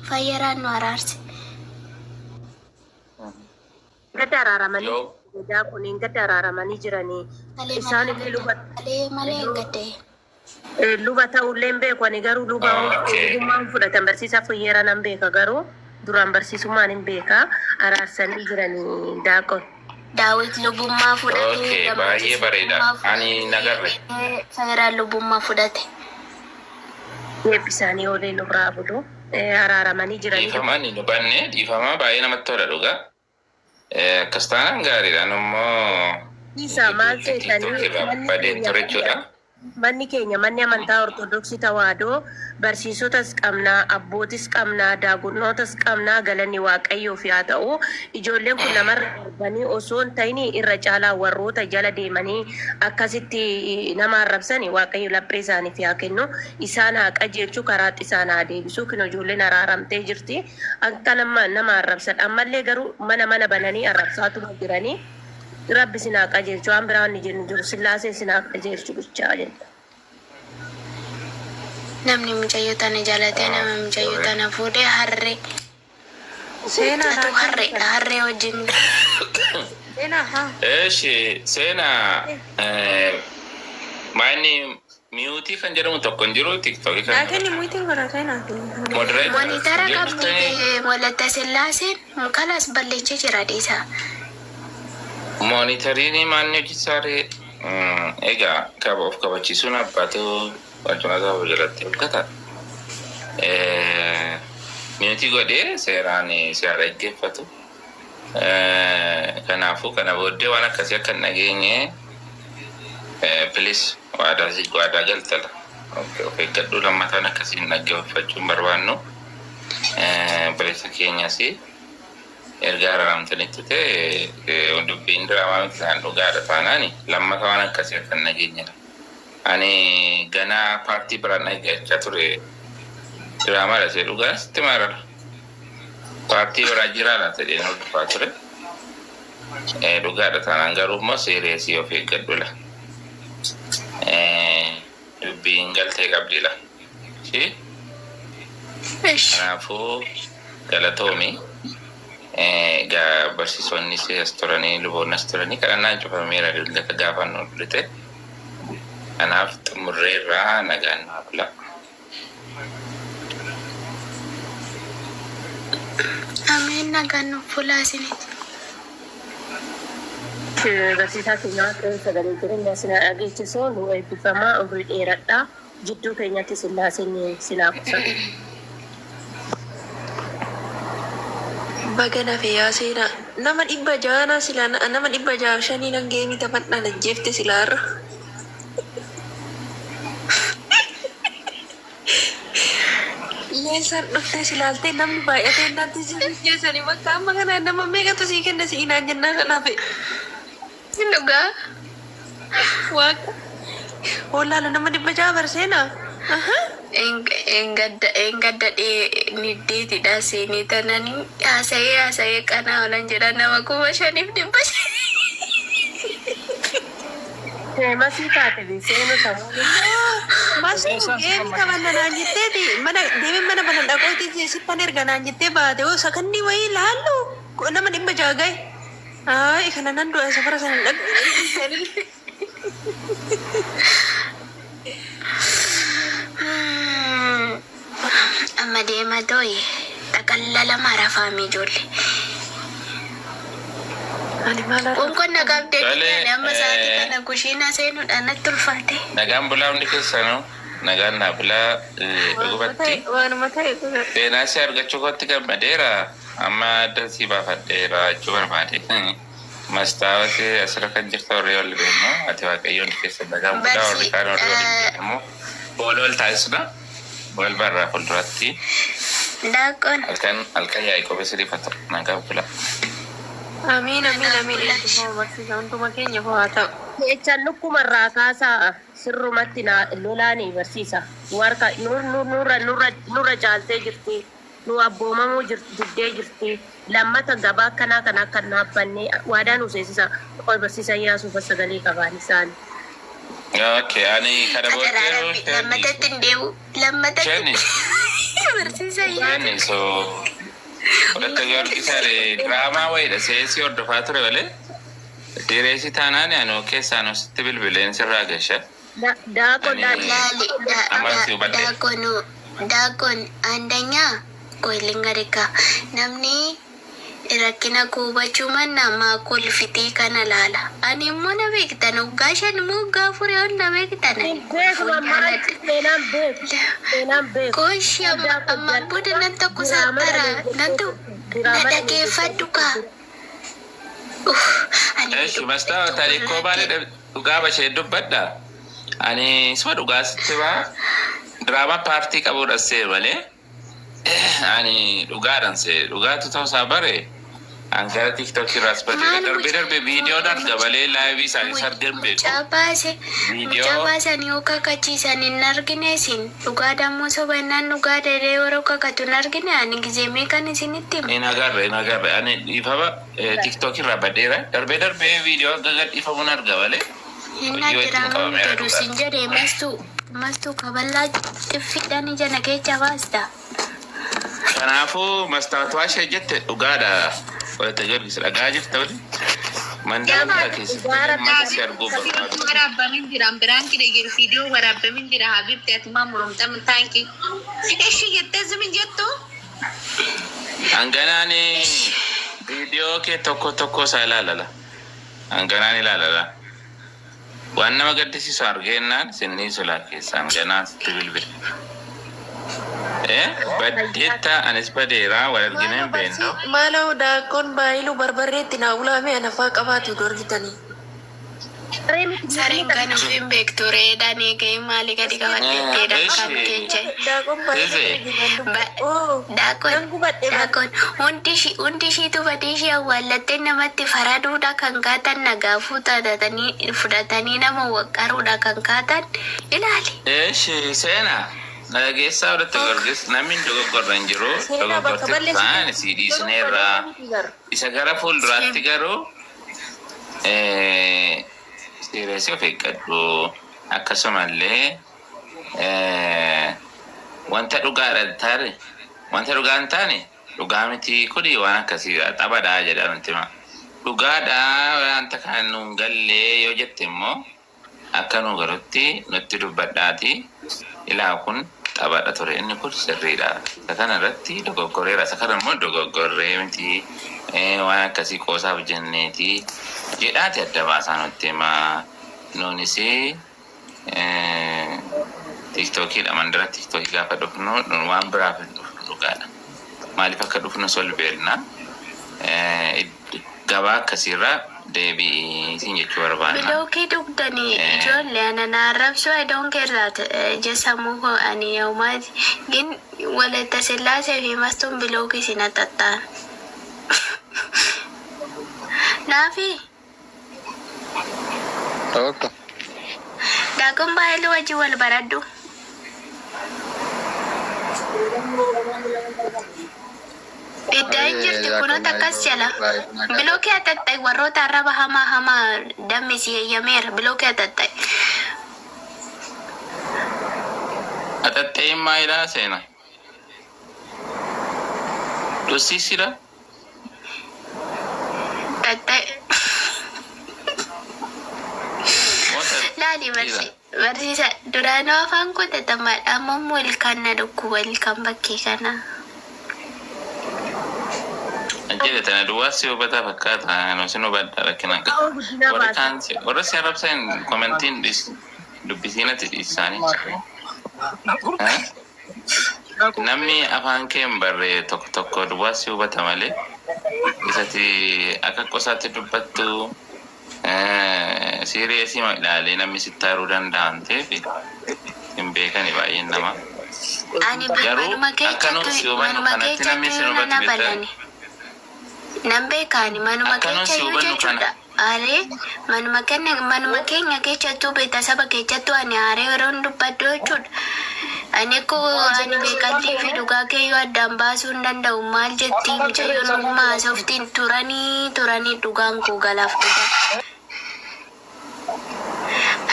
Fayyaraan nu araarse. Gadda araaramanii Yoo gadaa kun gadda araaramanii jiranii. Kalee Isaan malee illee luba kalee malee hin gaddee. Luba ta'ullee hin beeku ani garuu luba lubummaan fudhatan barsiisaa Fayyeeraa nan beeka garuu duraan barsiisummaan hin beeka araarsanii jiranii daaqon. Daawit lubummaa fudhate, Okay, baay'ee Gammachiis bareeda. lubummaa Ani fudhate, nagarre. Fayyaraan lubummaa fudhate. Eebbisaanii oolee nurraa bulu araaramanii jiranii. Dhiifama ani hin hubanne dhiifama baay'ee namatti tola dhugaa. Akkas taanaan gaariidha. Ani immoo Isa maal gidduutti seetanii TikTok irraa manni badeen keenya ture jechuudha. Manni keenya manni amantaa Ortodoksii Tawaahidoo barsiisotas qabnaa, abbootis qabnaa, daagunnootas qabnaa galanni Waaqayyoof yaa ta'u. Ijoolleen kun namarra darbanii osoo hin ta'in irra caalaa warroota jala deemanii akkasitti nama arrabsani Waaqayyo laphee isaaniif yaa kennu. Isaan haa qajeelchu, karaatti isaan haa deebisu. Kun ijoolleen araaramtee jirti. Akka nama nama arrabsan ammallee garuu mana mana bananii arrabsaatuma jiranii. Rabbi isin haa qajeelchu. Waan biraa wanni jennu jiru Sillaaseen isin haa qajeelchu bichaa jenna. Namni mucayyoo tana jaalatee nama mucayyoo tana fuudhe harree. Seenaa Atuu naa harreedha harree wajjin. Seenaa haa. Eeshi seenaa maanni miyuutii kan jedhamu tokko hin jiru TikTokii kan Naa kenni muyitiin godha seenaa kenni. Moderator Monitara qabdi jettanii Walatta Sillaaseen kalaas balleechee jira dhiisaa. Monitariin maanni hojii egaa kaba of kabachiisuun abbaatu barcuma isaa jalatti hojjeta. Miyuutii godhee seeraan si haa dhaggeeffatu. Kanaafuu kana booddee waan akkasii akka hin dhageenye please waadaa si waadaa galtala. Of eeggadhu lammataan akkasii hin dhaggeeffachuu hin barbaannu. Obboleessa keenyas erga araaramtanitti ta'e dubbiin diraamaa miti isaan dhugaadha taanaan lammata waan akkasii akka hin dhageenyedha. Ani ganaa paartii biraan dhaggeeffachaa ture diraamaadha see dhugaa sitti maarara. Paartii biraa jiraa laata jedheen hordofaa ture. Dhugaadha taanaan garuu immoo serious of eeggadhu la. Dubbiin galtee qabdi la. Si Ish. kanaafuu galatoomi. Egaa barsiisonnis as turanii luboonni as turanii kadhannaan cufameera dillata gaafa nu dhufte. Kanaaf xumurreerraa nagaan naa bulaa. Ameen nagaan nuuf bulaa isinitti. Barsiisaa keenya Waaqayyoon sagalee jireenyaa isin haa dhageessisu. Nu eebbifamaa umrii dheeradhaa. Jidduu keenyatti Sillaaseen isin haa qusatu. Baga nafe yaa seenaa. Nama dhibba ja'anaa silaa nama 605 nan geemii taphadhaan ajjeefte silaa har'a. Leessaan dhuftee si laaltee namni baay'atee natti si jeessanii bakka amma kana nama meeqatu sii kenna sii naan jennaan kan hafe. Dhugaa. Waaqa. Hollaala nama 600 barseenaa. Engadda niddeetidha seenee tanani haasa'ee haasa'ee qanaa oolan jedha nama 5500. Masii taate be seenu samuun. Masuu geemii taphanna naan jetteeti mana deemee mana bana dhaqootii sittan erga naan jettee baate hoo sakandii wayii laallu nama 600 gahe. Ayi kana nan du'a safara sana hin dhaqu. Amma deema tooyi xaqallala rafaame ijoollee. Ani maal har'a Qoonqoon na qabdee Tole, ani amma sa'aatii kana kushiina seenuudhaan natti ulfaate. Nagaan bulaa hundi keessanuu nagaan naa bulaa dhugumatti. Waanuma ta'e dhuga. Seenaa si argachuu kootti gammadeera. Amma adda si baafadheera jechuu barbaade. Mastaawati asirra kan jirtu warri wal beeknu ati Waaqayyo hundi keessan nagaan bulaa warri Barsi kaan warri waliin beekamu wal wal taasisna. Wal barraa fuulduratti Daaqoon halkan halkan yaa'ii kophee siriifatu nagaan bulaa. Amiin amiin nagaan amiin bulaa. eebbifama barsiisa hunduma keenya haa ta'u. Jechaan lukkumarraa kaasaa sirrumatti na lolaanii barsiisa. Nu harka nurra nurra nurra caaltee jirti. Nu abboomamuu diddee jirti. Lammata gabaa akkanaa kana akka hin dhaabbanne waadaa nu seensisa. Qoy barsiisa Iyyaasuuf sagalee qabaan isaan. Okay, ani kana Adaraa booddee rabbi isheen lammatatti dhiisu. hin deebi'u. Lammatatti Isheen hin dhiisu. Barsiisa yaa. Inni so Walatta Giyoorgis ani diraamaa wayiidha seesii hordofaa ture malee siireesii taanaan ani keessaan sitti bilbileen sirraa gasha. Daakon Ani Laali amma si hubadhe. daakonu daakon አንደኛ ቆይ ልንገርካ namni rakkina koo hubachuu manna maa kolfitii kana laala. Ani immoo na beektan waggaa shan immoo waggaa afurii ol na beektan. Beeku ammaa seenaan beeku. Seenaan beeku. Koshi ammaan booda nan tokko saattara nan tokko na dhageeffadhu kaa. Uff, ani Eeshi mastaa taariikoo baay'ee dhugaa bashee dubbadha. Ani suma dhugaa sitti baa diraamaa paartii qabudha see malee ani dhugaadhaan see dhugaatu ta'uusaa bare an gara TikTok irraas badee Maal darbee darbee viidiyoon arga malee live isaanii argan beeku. Mucaa baase Viidiyoo mucaa baasan yoo kakachiisan hin argine isin dhugaa dammoo soba innaan dhugaa dheeree yeroo kakatu hin argine ani gizee meeqan isinitti hima. Hin agarre, hin agarre. Ani dhiifama TikTok irraa badeera. Darbee darbee viidiyoo akka gadhiifamuun arga malee Hinna hojii wajjin diraamaa qabameera jedhu dhugaa. sin jedhee mastuu mastuu kaballaa xiffiidhaan ija na keessa baasta. Kanaafuu mastaawaa ishee jette dhugaadha. Walatta Giyoorgis dhagaa jirta wali. Mandara biraa keessatti uummata si arguu barbaadu. Waraabbamin jira biraan kide jiru viidiyoo waraabbamin jira habibti atumaa murumxamin taankii eshi jettee simin jettu. Hanganaan viidiyoo kee tokko tokko isaa ilaalala. Hanganaan ilaalala. Waan nama gaddisiisu argeennaan sinnii sulaa keessa hanganaan sitti bilbila. Baddeetta anis badeeraa wal argina hin beeknu. Maaloo daakkoon baay'iluu barbarreetti naa ulaame anafaa qabaatu dorgitanii. Sareen kan ofiin beektu reedhaan eegee maalii gadi qabadheetteedha kan keeche. Daakkoon baay'iluu. Daakon Nan gubadhe bara. daakon hundi ishiitu badii ishee awwaallattee namatti faraduudha kan kaatan nagaa fuutatanii fudhatanii nama waqqaruudha kan kaatan ilaali. Eeshi seenaa dhageessaa walitti gorgis namni dogoggorra hin jiru Seenaa bakka dogoggorte balleessitu. ta'an si dhiisneerra. Isa gara fuulduraatti garuu siireesii of eeggadhu akkasumallee wanta dhugaadha taane wanta dhugaa hin taane dhugaa miti kuni waan akkasii taphadhaa jedha nuti hima. Dhugaadha wanta kana nuun gallee yoo jette immoo akka nu galutti nutti dubbadhaati ilaa kun taphadha ture inni kun sirriidha. Isa kana irratti dogoggoreera isa kana immoo dogoggorree miti waan akkasii qoosaaf jenneeti jedhaati adda baasaa nutti himaa. Nuunis TikTokiidha mandara TikTokii gaafa dhufnu nun waan biraaf hin dhufnu dhugaadha. Maaliif akka dhufnu sol beekna. Gabaa akkasiirraa deebi'ii siin jechuu barbaanna. Bilookii dhugdanii ijoollee ana na arrabsuu I don't care that jesamuu koo ani yoomaati gin Walatta Sillaasee fi Mastuun bilookii isin haxaxxaan. Naafi Tokko. Daakon baay'ee wajjin wal baradhu. Iddaa hin jirti kunoo takkas jala. Bilookii haxaxxa'i warroota arraba hamaa hamaa dammi si eeyyameera bilookii haxaxxa'i. Haxaxxeen maalidha seena? Dhussiisidha? Xaxxa'i. Moo Laali xaxxiidha? barsiisa duraanuu afaan koo xaxamaadha amma immoo ilkaan na dhukkuba ilkaan bakkee kana. Jedhe tana duwwaa si hubataa fakkaata nu sin hubadha rakkina Qaama guddinaa warri baasa. kaan warra si arrabsan commentiin dubbisiinatti dhiisaanii. Namni afaan kee hin barre tokko tokko duwwaa si hubata malee isati akka qosaatti dubbattu serious ilaalee namni sitti aaruu danda'an ta'eef hin beekani baay'een namaa. Ani Garuu manuma akka nuti si keessattuu hubannu manuma kanatti namni keessattuu si na hubatu beektaa? balani. Nan beekaani manuma Akka nuti si keessa iyyuu hubannu kana. jechuudha. Aaree manuma keenya keessattuu beetasaba keessattuu ani aaree yeroon dubbadhu jechuudha. Ani akkoo ani beekaltii fi dhugaa keeyyuu addaan baasuu hin danda'u maal jettii mucayyoon ogummaa haasoftiin turanii turanii dhugaan koo galaaf dhugaa.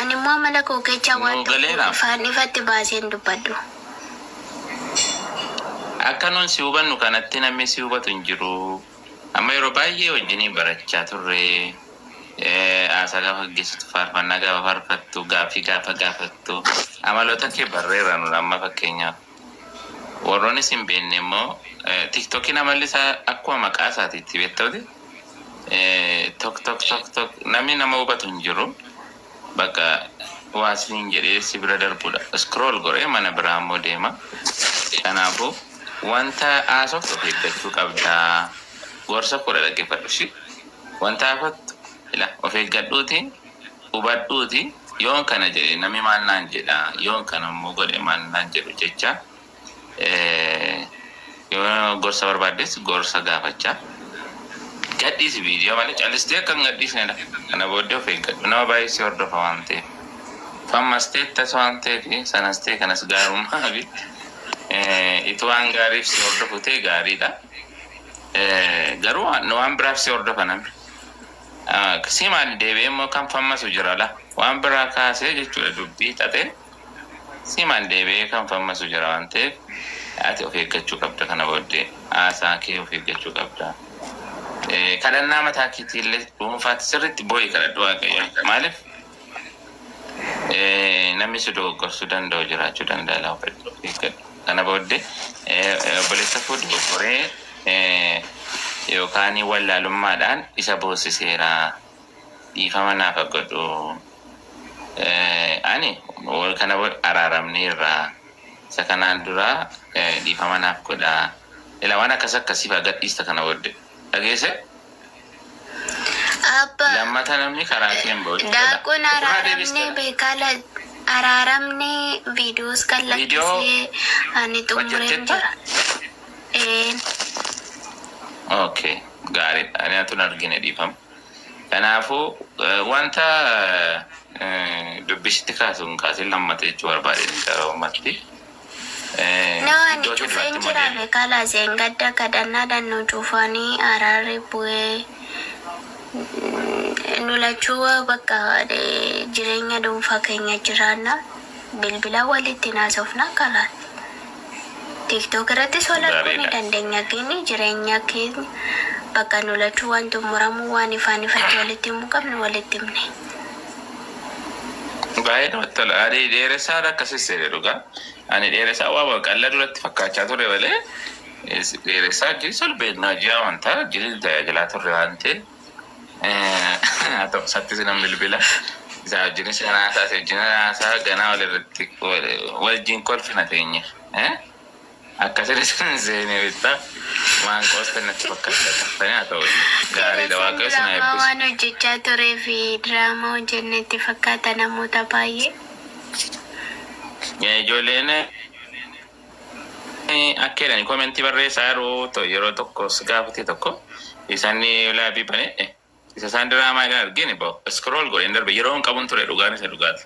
Ani immoo amala koo keessaa waan Nuu tokko galeera. ifaan ifatti baasee hin dubbadhu. Akka nuun si hubannu kanatti namni si hubatu hin jiru. Amma yeroo baay'ee wajjiniin barachaa turre. Haasaa gaafa gaggeessitu, faarfannaa gaafa faarfattu, gaaffii gaafa gaafattu, amaloota kee barreerra nuun amma fakkeenyaaf. Warroonni si hin beekne immoo TikTokiin amalli isaa akkuma maqaa isaatiitti beektauti. Tok tok tok tok namni nama hubatu hin jiru. Bakka waa isiniin jedhee si bira darbudha. Scroll godhee mana biraa immoo deema. Kanaafuu wanta haasoftu of eeggachuu qabda. Gorsa koo dhaggeeffadhu ishii. Wanta haasoftu ila of eeggadhuuti hubadhuuti yoon kana jedhe namni maal naan jedha, yoon kana immoo godhe maal naan jedhu jecha yoo gorsa barbaaddes gorsa gaafachaa. Gadhiisi viidiyoo malee callistee akka hin gadhiisnedha. Kana booddee of eeggadhu. Nama baay'ee si hordofa waan ta'eef. Fammastee tas waan ta'eef sanas ta'e kanas gaarummaa fi itu waan gaariif si hordofu ta'e gaariidha. Garuu waan biraaf si hordofa namni. Simaan deebi'ee immoo kan fammasu jira la. Waan biraa kaasee jechuudha dubbii xaxee simaan deebi'ee kan fammasu jira waan ta'eef ati of eeggachuu qabda kana booddee haasaa kee of eeggachuu qabda. Kadhannaa mataa keetii illee dhuunfaatti sirriitti boo'i kadhadhu Waaqayyoon. Maaliif namni si dogoggorsuu danda'u jiraachuu danda'a laa of eeggadhu. Kana booddee obboleessa koo dogoggoree yookaan wallaalummaadhaan isa boossiseera. Dhiifama naaf haa godhu. Ani kana araaramneerra. Isa kanaan dura dhiifama naaf godha. Ila waan akkas akkasii fa'aa gadhiista kana booddee. Dhageesse? Abba Lammata namni karaa kee hin ba'u jechuudha. Daaqoon Ofirraa araaramnee deebiste. beekala araaramnee viidiyoos kan Viidiyoo lakkisee ani xumureen hojjetteetta? jira. Een. Okay, gaariidha. Ani atu hin argine dhiifama. Kanaafuu wanta dubbisitti kaasu hin kaasin lammata jechuu barbaade gabaabumatti. No ani Iddoo kee cufeen duraatti immoo jira deebi. beekala seengadda kadhannaadhaan nu cufanii araarri bu'ee nu lachuu bakka jireenya dhuunfaa keenya jiraanna bilbila walitti haasofna karaa TikTok irrattis wal arguu ni Gaariidha. dandeenya gini jireenya keenya bakka nu lachuu waan xumuramu waan ifaan ifatti walitti himuu qabnu walitti himne. Baay'ee namatti tola. Ani dheeressaa akkasis seene dhugaa. Ani dheeressaa waa qalla duratti fakkaachaa ture malee dheeressaa wajjin sol beekna hojii amantaa wajjin tajaajilaa turre waan ta'eef. Haa ta'u sattis nan bilbila. Isaa wajjinis nan haasaa, isa wajjin nan haasaa ganaa walirratti wajjin kolfina teenye. Akkasitti sin seenee bittaa waan qoostan natti fakkaata. Tani haa ta'u gaariidha Dheeressaan waaqayyo sin haa diraamaa eebbisu. waan hojjechaa turee fi diraamaa hojjennetti fakkaata namoota baay'ee. Ijoolleen akka jedhani komentii barreessaa yeroo tokko si gaafate tokko isaan laabii bane isa isaan diraamaa hin argine bo scroll godheen darbe yeroo hin qabun ture dhugaan isa dhugaati.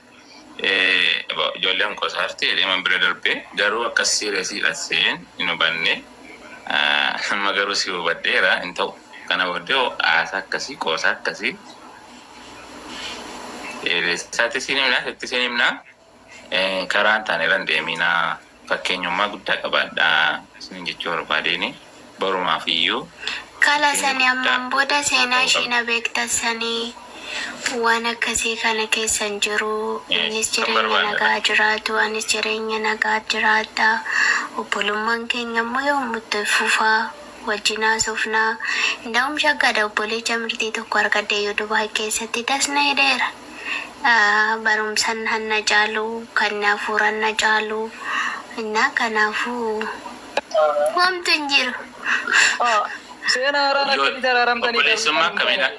Bo ijoolleen qosaarti jedhee man bira darbe garuu akkas siiresiidha seen hin hubanne amma garuu si hubadheera hin ta'u kana booddee haasaa akkasii qoosaa akkasii dheeressaatti siin himnaa sitti siin himnaa karaa hin taane irra hin deeminaa fakkeenyummaa guddaa qabaadhaa isiniin jechuu barbaadeeni barumaaf iyyuu Kala fakkeenya sani guddaa ammaan booda seenaa ta'uu ishii qabdu. na beekta sanii waan akkasii kana keessa hin jiru. Innis Kan jireenya barbaadadha. nagaa jiraatu, anis jireenya nagaa jiraadha. Obbolummaan keenya immoo yoomutti fufaa wajjin haasofnaa. Ndaa'um shaggaadha obboleecha mirtii tokko argadhe iyyuu Dubaay keessatti dasna jedheera. Barumsan hanna caalu, kan hafuuran na caalu. Innaa kanaafuu homtu hin jiru. Seenaa haaraan akkamitti araaramtanii Obboleessummaa akkamidha?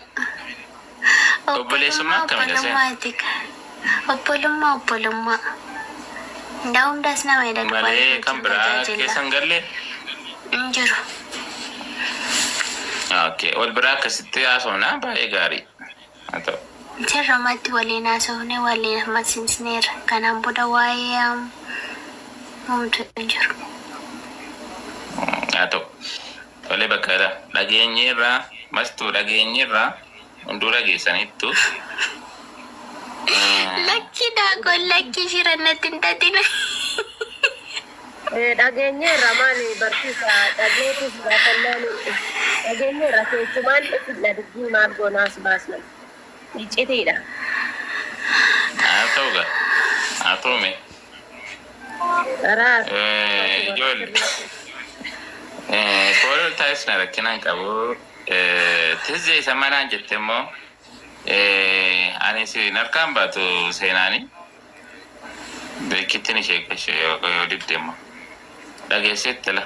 Obboleessummaa Obbolummaa akkamidha seen? obbolummaati. Obbolummaa obbolummaa. Ndaa'um das nama jedha Dubaay Malee kan wajjin biraa tajaajilla. keessa hin galle? Hin jiru. Okay. Wal biraa akkasitti haasofnaa baay'ee gaarii. Haa ta'u. Sirrumatti waliin haasofnee waliin maxxansineerra. Kanaan booda waa'ee homtu hin jiru. Haa ta'u. Tolee bakka dhageenyeerraa mastuu dhageenyeerraa hunduu dhageessaniittu. Lakki daakon lakki shira natti hin tatina. Dhageenyeerra maali barsiisa dhageetis gaafannaan dhageenyeerra keessumaan dhufidha dubbii maal goonaas baasna. Iccitiidha. Haa ta'u gaa. Haa ta'u mee. Karaa Ijoollee. Fooloo taasisna rakkina hin qabu. Tizze isa manaan jette immoo ani si harkaan baatu seenaani. Beekittiin ishee ishee yoo didde immoo. Dhageessetti la.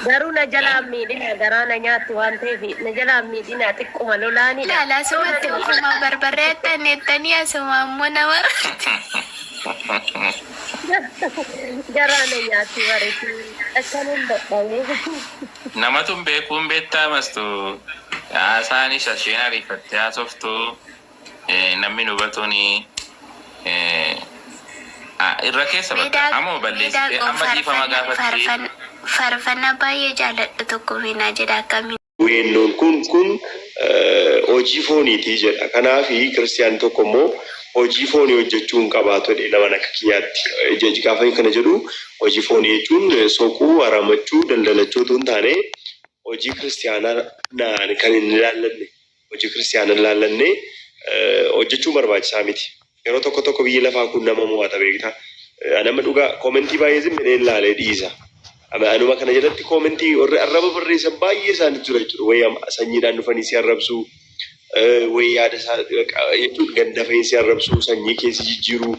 Garuu na jalaa miidhina garaa na nyaatti waan ta'eef na jalaa miidhina xiqquma lolaanidha. Laala asumatti ofuma barbarree attanettanii asuma ammoo nama Garaa na nyaatti bareedu. Akkanin dadhabee. Namatu hin beekuun beektaa mastu haasaanis isheen ariifattee haasoftu namni hubatuuni irra keessa bakka ammoo balleessitee amma dhiifama gaafatti. Faarfannaa baay'ee jaalladhu tokko minaa jedha akkamiin. Weennoon kun hojii fooniiti jedha. Kanaaf kiristiyaanni tokko immoo hojii foonii hojjechuu hin qabaatu jedhee nama akka kiyyaatti. Gaafa kana jedhu hojii foonii jechuun soquu, haramachuu, daldalachuu otoo hin taane hojii kiristiyaanaa kan hin ilaallanne hojii kiristiyaanaa hin ilaallanne hojjechuun barbaachisaa miti. Yeroo tokko tokko biyyi lafaa kun nama mo'ata beektaa. Nama dhugaa koomentii baay'ee zimmilee ilaalee dhiisa. Anuma kana jalatti koomentii warri arraba barreessan baay'ee isaaniitu jira jechuudha. Wayii sanyiidhaan dhufanii si arrabsu, wayii yaada isaa jechuun ganda fa'ii si arrabsu, sanyii keessi jijjiiru,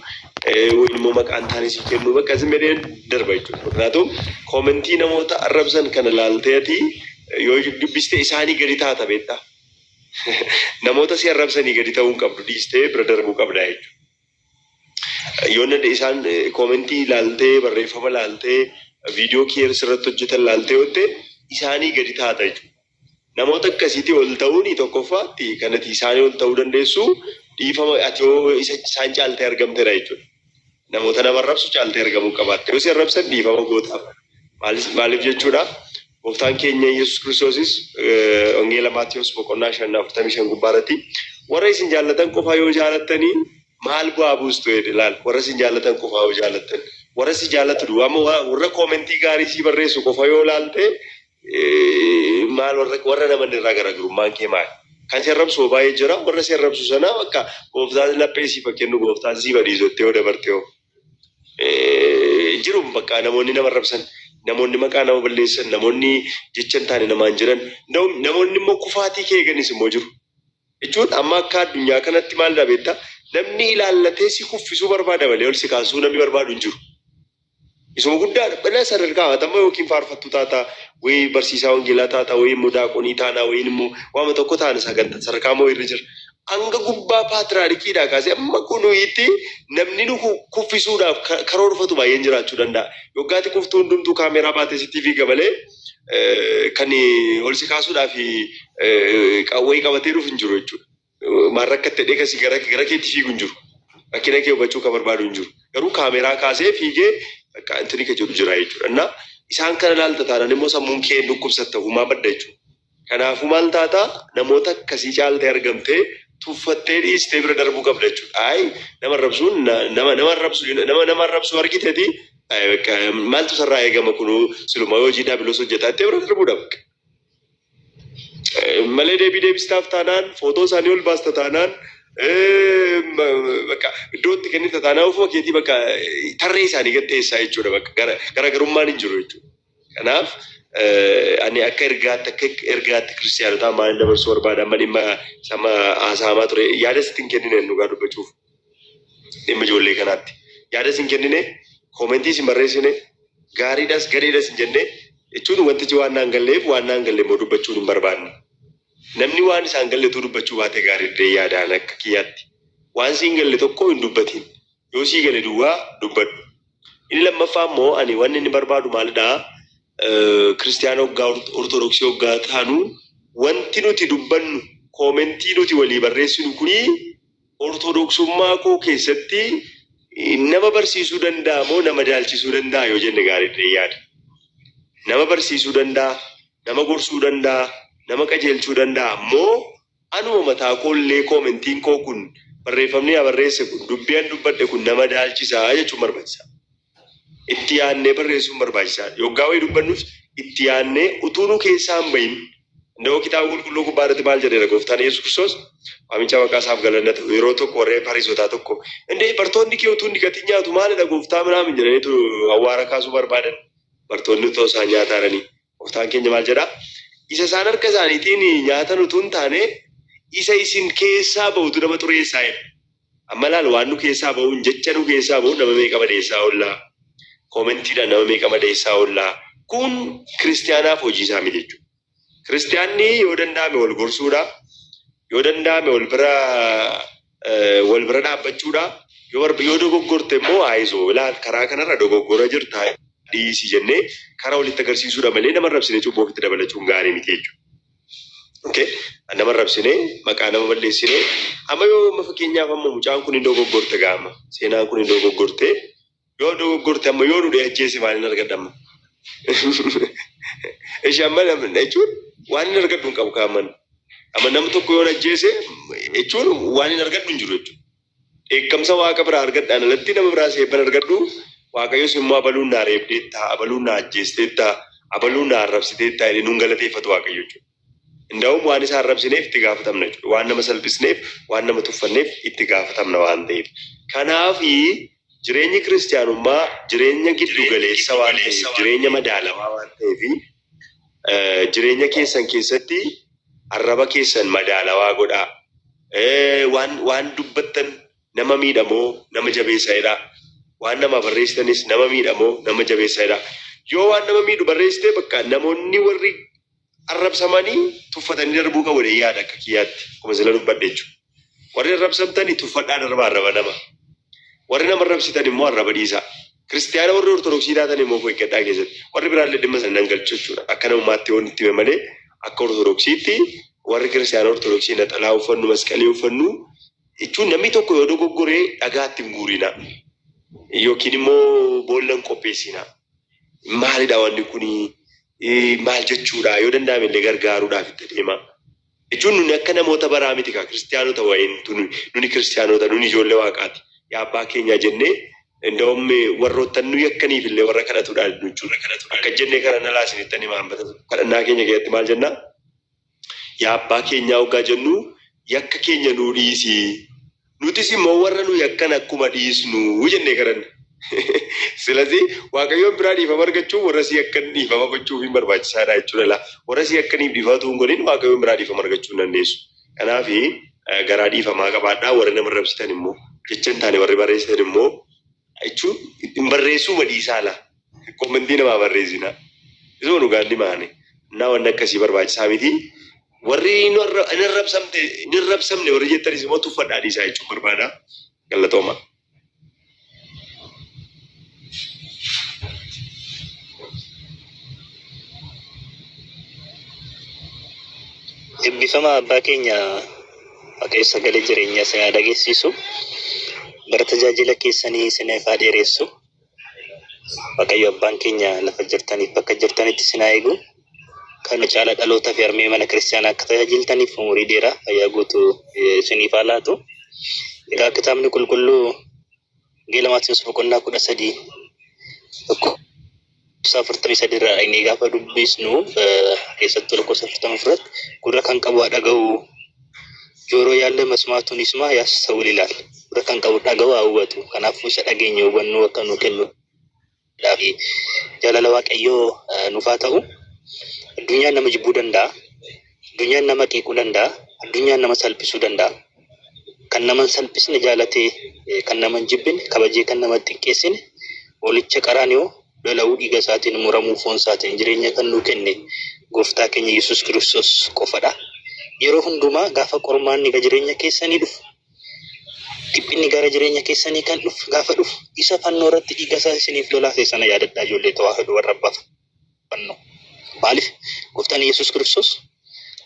wayii immoo maqaan taane si kennu bakka zimmilee darba jechuudha. Kanaafuu koomentii namoota arrabsan kana laaltee ati yoo dubbiste isaanii gadi taata beektaa. Namoota si arrabsanii gadi ta'uu hin qabdu dhiistee bira darbuu qabda jechuudha. Yoo nade isaan koomentii laaltee barreeffama laaltee viidiyoo kee irratti hojjetan laaltee yoo ta'e isaanii gadi taata jechuudha. Namoota akkasiitii ol ta'uun tokkoffaatti kan ati isaanii ol ta'uu dandeessu dhiifama ati yoo isaan caaltee argamtedha jechuudha. Namoota nama arrabsu caaltee argamuu qabaatte. Yoo si arrabsan dhiifama gootaaf. Maaliif jechuudha? Gooftaan keenya Yesuus Kiristoosis Wangeela Maatiyos boqonnaa 5:45 gubbaarratti warra isin jaallatan qofaa yoo jaalattanii maal bu'aa buustu jedhe laal warra isin jaallatan qofaa yoo jaallattan warra si jaallatu duwwaa amma warra koomentii gaarii si barreessu qofa yoo laalte maal warra naman irraa garaagarummaan kee maali? Kan si arrabsu baay'ee jira warra si arrabsu sana bakka gooftaan laphee siif kennu gooftaan si badhiisu jettee yoo dabarte hoo. Jiru bakka namoonni nama arrabsan namoonni maqaa nama balleessan namoonni jecha hin taane namaan jiran namoonni immoo kufaatii kee eeganis immoo jiru. Jechuun amma akka addunyaa kanatti maal beektaa namni ilaallatee si kuffisuu barbaada malee ol si kaasuu namni barbaadu hin jiru. Isuma guddaa dhala sadarkaa haatama yookiin faarfattuu taata wayii barsiisaa wangeelaa taata wayii immoo daaqonii taana wayii immoo waama tokko taana sagantaa sadarkaa moo irra jira. Hanga gubbaa paatraarikiidhaa kaasee amma kunuyitti namni nu kuffisuudhaaf karoorfatu baay'een jiraachuu danda'a. Yoggaati kuftuu hundumtuu kaameeraa baatee sitti fiiga malee kan ol si kaasuudhaaf qawwee qabatee dhufu hin jiru jechuudha. Maal rakkatte dhee kasi gara keetti fiigu hin jiru. Rakkina kee hubachuu kan barbaadu hin jiru. Garuu kaameeraa kaasee fiigee bakka intini ka jedhu jira jechuudha. Innaa isaan kana ilaalta taanaan immoo sammuun kee dhukkubsatta humaa badda jechuudha. Kanaafuu maal taata namoota akkasii caaltee argamtee tuffattee dhiistee bira darbuu qabda jechuudha. Ayi nama arrabsuun nama nama arrabsu nama nama arrabsu argiteeti bakka maaltu sarraa eegama kunuu siluma hojii daabiloos hojjetaa jettee bira darbuudha bakka. Malee deebii deebistaaf taanaan footoo isaanii ol baasta taanaan bakka iddoo itti kennita taanaan ofuma keetii bakka tarree isaanii gad teessaa jechuudha bakka garaagarummaan hin jiru jechuudha. Kanaaf ani akka ergaatti kiristiyaanotaa maal dabarsuu barbaada amma dhimma sama haasa'amaa ture yaada sitti hin kennine dhugaa dubbachuuf dhimma ijoollee kanaatti yaada si hin kennine koomentii si barreessine gaariidhas gadheedhas hin jenne jechuun wantichi waan naan galleef waan naan galle immoo dubbachuun hin barbaanne. Namni waan isaan galletu dubbachuu baate gaariidha yaadaan akka kiyyaatti. Waan siin galle tokko hin dubbatin. Yoo sii gale duwwaa dubbadhu. Inni lammaffaa immoo ani wanni inni barbaadu maalidhaa? Kiristiyaana hoggaa Ortodoksii hoggaa taanu wanti nuti dubbannu koomentii nuti walii barreessinu kuni Ortodoksummaa koo keessatti nama barsiisuu danda'a moo nama daalchisuu danda'a yoo jenne gaariidha yaada. Nama barsiisuu danda'a, nama gorsuu danda'a, nama qajeelchuu danda'a moo anuma mataa koollee koomentiin koo kun barreeffamni yaa barreesse kun dubbii an dubbadhe kun nama daalchisaa jechuun barbaachisaa. Itti yaadnee barreessuun barbaachisaadha. Yoggaa wayii dubbannus itti yaadnee utuu nu keessaa hin bahin. Nda'oo kitaaba qulqulluu gubbaa irratti maal jedheera gooftaan Yesuus Kiristoos? Waamicha maqaa isaaf galanna ta'u. Yeroo tokko warreen Fariisotaa tokko indee bartoonni kee utuu hin dhiqatin nyaatu maalidha gooftaa minaamin jedhaniitu awwaara kaasuu barbaadan. Bartoonni otoo isaan nyaataa jiranii. Gooftaan keenya maal jedhaa? Isa isaan harka isaaniitiin nyaatan utuu hin taane isa isin keessaa ba'utu nama xureessaa jedha. Amma laal waan nu keessaa ba'uun jecha nu keessaa ba'uun nama meeqa madeessaa oollaa? Koomentiidhaan nama meeqa madeessaa oollaa? Kun kiristiyaanaaf hojii isaa miti jechuudha. Kiristiyaanni yoo danda'ame wal gorsuudha. Yoo danda'ame wal bira wal bira dhaabbachuudha. Yoo barba yoo dogoggorte immoo ayizoo ilaal karaa kanarra dogoggora jirta dhiisi jennee karaa walitti agarsiisuudha malee nama arrabsine cubbuu ofitti dabalachuun gaarii miti jechuudha. Okay? Nama arrabsine maqaa nama balleessine amma yoo amma fakkeenyaaf amma mucaan kun hin dogoggorte gaama seenaan kun hin dogoggorte yoo dogoggorte amma yoo nu ajjeese maaliin argadha amma? Ishee amma namni jechuun waan hin argadhu hin qabu kaamman. Amma namni tokko yoo ajjeese jechuun waan hin argadhu hin jiru jechuudha. Dheekkamsa waaqa biraa argadhaan alatti nama biraa seebban argadhu waaqayyos immoo abaluun naa reebdeettaa, abaluun naa ajjeesteettaa, abaluun naa arrabsiteettaa jedhee nuun galateeffatu waaqayyo jechuudha. Inda'uum waan isa arrabsineef itti gaafatamna jechuudha. Waan nama salphisneef, waan nama tuffanneef itti gaafatamna waan ta'eef. Kanaafi jireenyi kiristiyaanummaa jireenya giddu galeessa waan ta'eef, jireenya madaalawaa waan ta'eef jireenya keessan keessatti arraba keessan madaalawaa godhaa. Waan waan dubbattan nama miidhamoo nama jabeessa jedhaa. Waan nama barreessitanis nama miidhamoo nama jabeessa jedhaa. Yoo waan nama miidhu barreessite bakka namoonni warri arrabsamanii tuffatanii darbuu qabu jedhee yaada akka kiyyaatti. Akkuma sila dubbadhe jechuudha. Warri arrabsamtanii tuffadhaa darbaa arraba nama. Warri nama arrabsitan immoo arraba dhiisaa. Kiristiyaana warri Ortodoksii taatan immoo of eeggadhaa keessatti. Warri biraallee dhimma sana nan galchu jechuudha. Akka namummaatti yoo itti hime malee akka Ortodoksiitti warri kiristiyaana Ortodoksii naxalaa uffannu, masqalii uffannu jechuun namni tokko yoo dogoggoree dhagaatti hin guurinaa. Yookiin immoo boolla hin qopheessinaa. Maalidha wanni kuni? Maal jechuudha? Yoo danda'ame illee gargaaruudhaaf itti adeemaa. Jechuun nuni akka namoota baraa miti kaa kiristiyaanota wayiin nuni kiristiyaanota nuni ijoollee waaqaati. Yaa abbaa keenyaa jennee inda'um warroottan nu yakkaniif illee warra kadhatudha jechuudha. Akka jennee kadhannaa laasinittan himaa hambata kadhannaa keenya keessatti maal jennaa? Yaa abbaa keenyaa hoggaa jennu yakka keenya nuu dhiisi. Nutis immoo warra nu yakkan akkuma dhiisnu jennee kadhanna. Silasi Waaqayyoon biraa dhiifama argachuun warra si yakkan dhiifama gochuuf hin barbaachisaadha jechuudha laa. Warra si yakkaniif dhiifama utuu hin godhin Waaqayyoon biraa dhiifama argachuu hin dandeessu. Kanaaf garaa dhiifamaa qabaadhaa warri nama arrabsitan immoo jecha hin taane warri barreessitan immoo jechuun hin barreessuu dhiisaa laa. Komentii namaa barreessinaa. Isuma dhugaan himaani. Innaa wanni akkasii barbaachisaa miti. Warri hin arrabsamte hin arrabsamne warri jettanis immoo tuffadhaa dhiisaa jechuun barbaada. Galatooma. Eebbifama abbaa keenya Waaqayyo sagalee jireenyaa isin haa dhageessisu. Bara tajaajila keessanii isiniif haa dheeressu. Waaqayyo abbaan keenya lafa jirtaniif bakka jirtanitti isin haa eegu. Kana caala dhalootaa fi harmee mana kiristaanaa akka tajaajiltaniif umurii dheeraa fayyaa guutuu isiniif haa laatu. Egaa kitaabni qulqulluu Wangeela Maatewos boqonnaa 13 lakkoofsa 43 irraa inni gaafa dubbisnu keessattuu lakkoofsa 44 irratti gurra kan qabu haa dhaga'u ጆሮ ያለ መስማቱን ይስማ ያስተውል ይላል። Gurra kan qabu dhaga'u haa hubatu. Kanaafuu isa dhageenye hubannoo akka nu kennuudhaaf jaalala Waaqayyoo nuuf haa ta'u. Addunyaan nama jibbuu danda'a. Addunyaan nama qeequu danda'a. Addunyaan nama salphisuu danda'a. Kan nama hin salphisne jaalatee kan nama hin jibbine kabajee kan nama hin xiqqeessine hoolicha qaraaniyoo lola'uu dhiiga isaatiin muramuu foon isaatiin jireenya kan nuu kenne gooftaa keenya Yesuus Kiristoos qofadha. Yeroo hundumaa gaafa qormaanni gara jireenya keessanii dhufu dhiphinni gara jireenya keessanii kan dhufu gaafa dhufu isa fannoo irratti dhiiga isaa isiniif lolaase sana yaadadhaa ijoollee tawaahidoo warra abbaa fannoo. Maaliif gooftaan Yesuus Kiristoos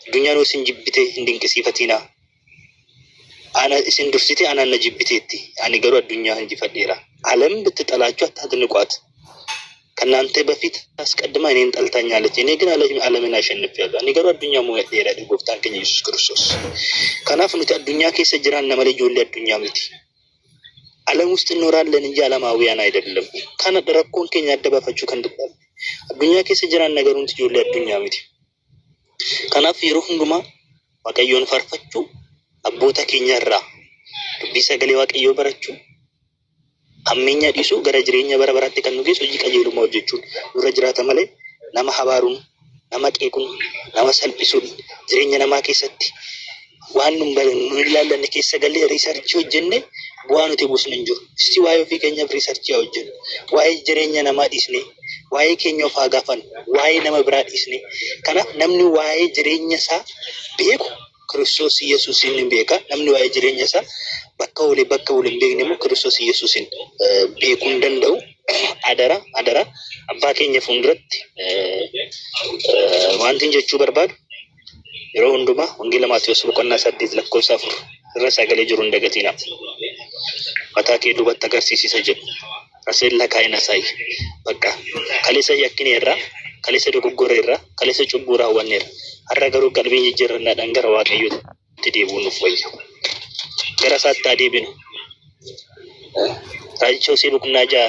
addunyaan yoo isin jibbite hin dinqisiifatinaa. Ana isin dursite anaan na jibbiteetti. Ani garuu addunyaa injifadheera. ዓለም ብትጠላችሁ አታድንቋት። ከእናንተ በፊት አስቀድማ እኔን ጠልታኛለች። እኔ ግን ዓለምን አሸንፌያለሁ። Ani garuu addunyaa mo'adheera jedhe gooftaan keenya Yesuus Kiristoos. Kanaaf nuti addunyaa keessa jiraanna malee ijoollee addunyaa miti. ዓለም ውስጥ እንኖራለን እንጂ ዓለማውያን አይደለም። Kana rakkoon keenya adda baafachuu kan danda'amu. Addunyaa keessa jiraanna garuu nuti ijoollee addunyaa miti. Kanaaf yeroo hundumaa Waaqayyoon faarfachuu, abboota keenya irraa dubbii sagalee Waaqayyoo barachuu, hammeenya dhiisuu gara jireenya bara baraatti kan nu geessu hojii qajeelummaa hojjechuun nurra jiraata malee nama habaaruun, nama qeequun, nama salphisuun jireenya namaa keessatti waan nu hin ilaallanne keessa galee research hojjenne bu'aa nuti buusnu hin jiru. Isti waa'ee ofii keenyaaf research haa hojjennu. Waa'ee jireenya namaa dhiisne, waa'ee keenya of haa gaafannu, waa'ee nama biraa dhiisne. Kanaaf namni waa'ee jireenya isaa beeku Kiristoos Yesuusin ni beeka. Namni waa'ee jireenya isaa bakka oolee bakka oole hin beekne immoo Kiristoos Yesuusin beekuu hin danda'u. Adara adara abbaa keenya fuulduratti wanti jechuu barbaadu yeroo hundumaa Wangeela Maatiyus boqonnaa 8 lakkoofsa 4 irra sagalee jiru hin dagatinaa. Mataa kee duubatti agarsiisisa jedhu. Raseen lakaa'in asaayi. Bakka kaleessa yakkineerra, kaleessa dogoggorreerra, kaleessa cubbuu raawwanneerra. Har'a garuu qalbii jijjiirrannaadhaan gara Waaqayyootti deebi'uun nuuf wayya. Gara isaatti haa deebinu. Raajicha Hosee boqonnaa 6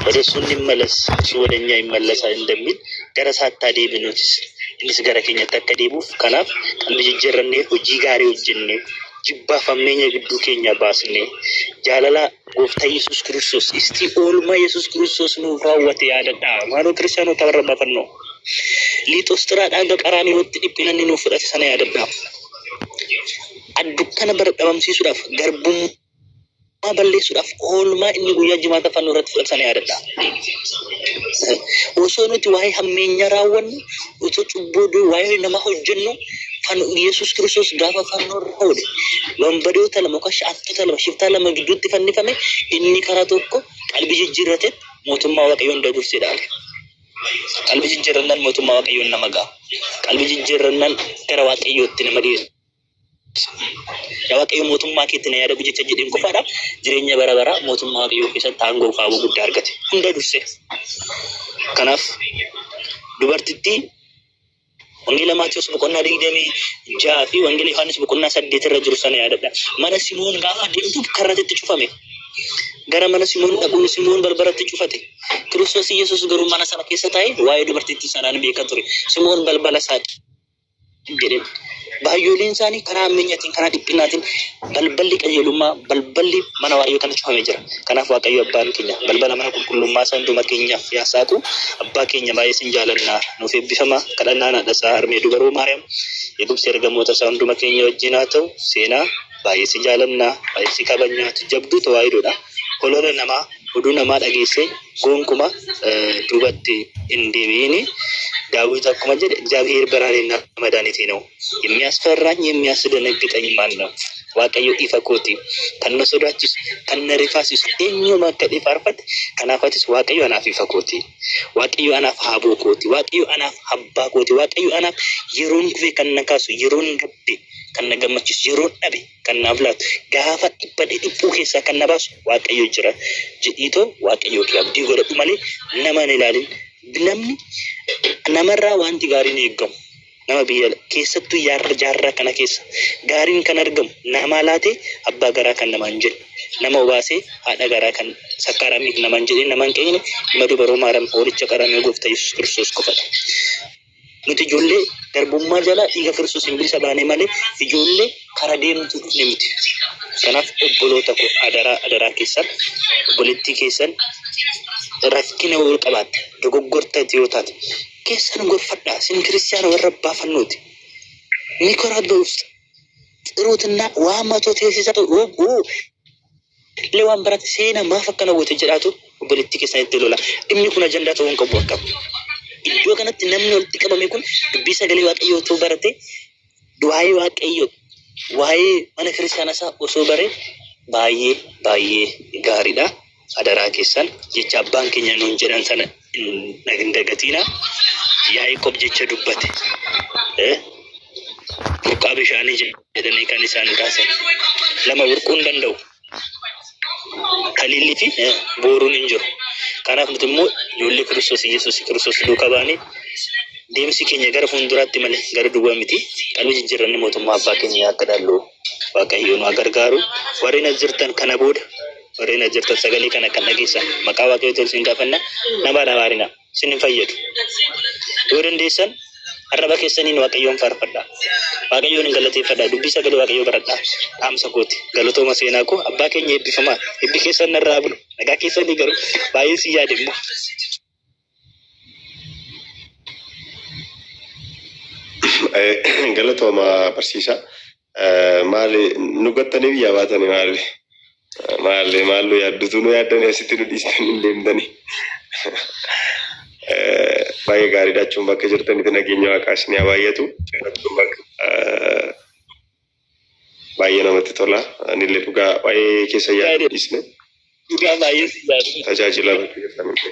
ወደ እሱ እንመለስ እሱ ወደ እኛ ይመለሳል እንደሚል gara isaatti haa deebinuutis innis gara keenyatti akka deebi'uuf kanaaf qalbii jijjiirrannee hojii gaarii hojjennee jibbaaf hammeenya gidduu keenya baasnee jaalala gooftaa Yesuus Kiristoos isti oolmaa Yesuus Kiristoos nuuf raawwate yaadadhaa. Maaloo kiristaanota warra baafannoo Liixoostiraadhaan hanga Qaraaniyotti dhiphina inni nuuf fudhate sana yaadadhaa. Addukkana bara dhabamsiisuudhaaf garbummaa balleessuudhaaf oolmaa inni guyyaa jimaata fannoo irratti fudhate sana yaadadhaa. Osoo nuti waa'ee hammeenyaa raawwannu, osoo cubbuu waa'ee namaa hojjennu, Yesuus Kiristoos gaafa fannoo irra oole, wanbadoota lama yookaan sha'attota lama shiftaa lama gidduutti fannifame inni karaa tokko qalbii jijjiirrate mootummaa Waaqayyoon hunda dursee dhaale. Qalbii jijjiirrannaan mootummaa Waaqayyoon nama ga'a. Qalbii jijjiirrannaan gara Waaqayyootti nama geessa. Yaa Waaqayyo mootummaa keetti na yaadadhu jecha jedheen qofaadha. Jireenya bara baraa mootummaa Waaqayyoo keessatti aangoo fi aboo guddaa argate. Hunda dursee. Kanaaf dubartittii Wangeela Maatiyus boqonnaa 26 fi Wangeela Yohaannis boqonnaa 8 irra jiru sana yaadadha. Mana Simoon gaafa deemtu karratti cufame. Gara mana Simoon dhaquun Simoon balbalatti cufate. Kiristoos Yesuus garuu mana sana keessa taa'ee waa'ee dubartittii sanaan beeka ture. Simoon balbala isaa jedheen. Baay'ooliin isaanii karaa hammeenyaatiin karaa dhiphinaatiin balballi qajeelummaa balballi mana Waaqayyoo kana cufamee jira. Kanaaf Waaqayyo abbaan keenya balbala mana qulqullummaa isaa hunduma keenyaaf yaa saaqu. Abbaa keenya baay'ee sin jaalannaa nuuf eebbifama kadhannaan haadha isaa harmee dubaroo Maariyaam eegumsi ergamoota isaa hunduma keenya wajjin haa ta'u. Seenaa baay'ee si jaalannaa baay'ee si kabajnaa jabduu tawaayidoodha. Holola namaa oduu namaa dhageessee gonkumaa duubatti hin deebi'ini. ዳዊት akkuma jedhe እግዚአብሔር ብርሃኔና መድኃኒቴ ነው፣ የሚያስፈራኝ የሚያስደነግጠኝ ማን ነው? Waaqayyo ifa kooti, kan na sodaachisu, kan na rifaasisu eenyuma akka jedhee faarfate. Kanaaf atis Waaqayyo anaaf ifa kooti, Waaqayyo anaaf haboo kooti, Waaqayyo anaaf abbaa kooti, Waaqayyo anaaf yeroon kufe kan na kaasu, yeroon gadde kan na gammachiisu, yeroon dhabe kan naaf laatu, gaafa dhiphadhe dhiphuu keessaa kan na baasu Waaqayyo jira jedhiitoo Waaqayyo kee abdii godhadhu malee nama hin ilaalin. Namni namarraa wanti gaariin eeggamu nama biyya keessattuu yaarra jaarraa kana keessa gaariin kan argamu namaa laatee abbaa garaa kan namaan jedhe nama obaasee haadha garaa kan sakkaaramiif namaan jedhe namaan qeeyne nama dubaroo Maariyaam hoolicha qaramee gooftaa Yesuus Kiristoos qofadha. Nuti ijoollee garbummaa jalaa dhiiga Kiristoos hin bilisa baane malee ijoollee kara deemtu dhufne miti. Kanaaf obboloota koo adaraa adaraa keessan obboleettii keessan rakkina yoo qabaatte dogoggorta yoo taate keessan gorfadhaa sin kiristiyaana warra abbaa fannooti. Mikoraa በውስጥ ጥሩትና waa matoo teessisa illee waan barate seenaa maaf akkana goote jedhaatu obboleettii keessanitti lola. Dhimmi kun ajandaa ta'uu hin qabu akka. Iddoo kanatti namni walitti qabame kun dubbii sagalee Waaqayyoo otoo barate waa'ee Waaqayyoo waa'ee mana kiristaanaa isaa osoo bare baay'ee baay'ee gaariidha. Adaraa keessan jecha abbaan keenya nuun jedhan sana hin dagatinaa. Yaaqoob jecha dubbate. Burqaa bishaanii jedhanii kan isaan kaasan. Lama burquu hin danda'u. Taliilli fi booruun hin jiru. Kanaaf nuti immoo ijoollee Kiristoos Yesuus Kiristoos duukaa baanee deemsi keenya gara fuulduraatti malee gara duubaa miti. Qalbii jijjiirranni mootummaa abbaa keenya akka dhaallu Waaqayyo nu haa gargaaru. Warreen as jirtan kana booda warreen as jirtan sagalee kana kan dhageessan maqaa Waaqayyootiin isin gaafanna nama hin abaarina isin hin fayyadu. Yoo dandeessan arraba keessaniin Waaqayyoon faarfadhaa. Waaqayyoon hin galateeffadhaa. Dubbii sagalee Waaqayyoo baradhaa. Dhaamsa kooti. Galatooma seenaa koo abbaa keenya eebbifamaa. Eebbi keessan narraa bulu. Nagaa keessanii garuu baay'ee si yaade immoo. Galatooma barsiisaa. Maali nu gattanii biyyaa baatanii maali? Maali maal nu yaaddutu nu yaaddanii asitti nu dhiistanii hin deemtanii. Baay'ee gaariidha jechuun bakka jirtanitti nageenya waaqaa isin haa baay'atu. Baay'ee namatti tola. Anillee dhugaa baay'ee keessa yaaddu dhiisne. Dhugaa baay'ee si yaadu. Tajaajila bakka jirtanitti.